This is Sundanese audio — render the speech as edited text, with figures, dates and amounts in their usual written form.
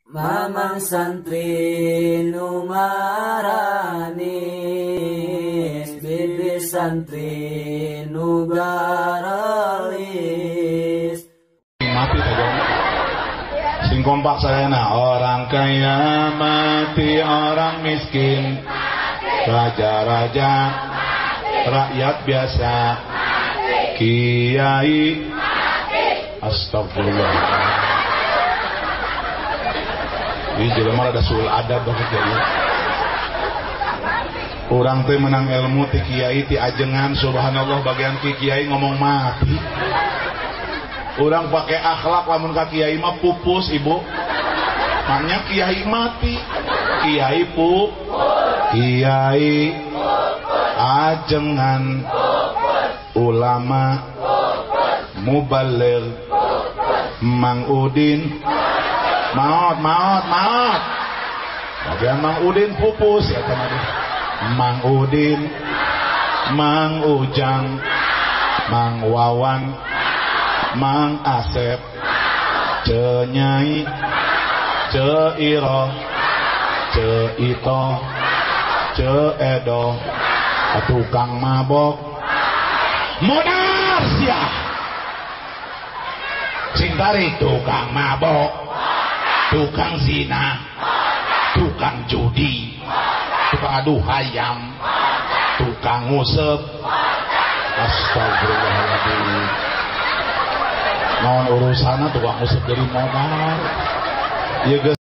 Mamang santri nu maranis, bibi santri nu garelis. Mati saja. Sing kompak saya nah, orang kaya mati, orang miskin, raja-raja, rakyat biasa, kiai. Astagfirullah. Ini jelema rada sul adab banget ya. Urang teh menang ilmu ti kiai ti ajengan, subhanallah bagian ki kiai ngomong mati. Urang pakai akhlak lamun ka kiai mah pupus ibu. Maknya kiai mati. Kiai pu, kiai ajengan, ulama, mubaligh, Mang Udin. Maot, maot, maot. Bagian Mang Udin pupus ya teman. Mang Udin, Mang Ujang, Mang Wawan, Mang Asep, Ce Nyai, Ce Iro, Ce Ito, Ce Edo, tukang mabok, modar sia. Sing tarik tukang mabok, tukang zina, tukang judi, tukang adu hayam, tukang ngusep. Astagfirullahaladzim. Naon urusanna tukang ngusep jadi modal. Ya.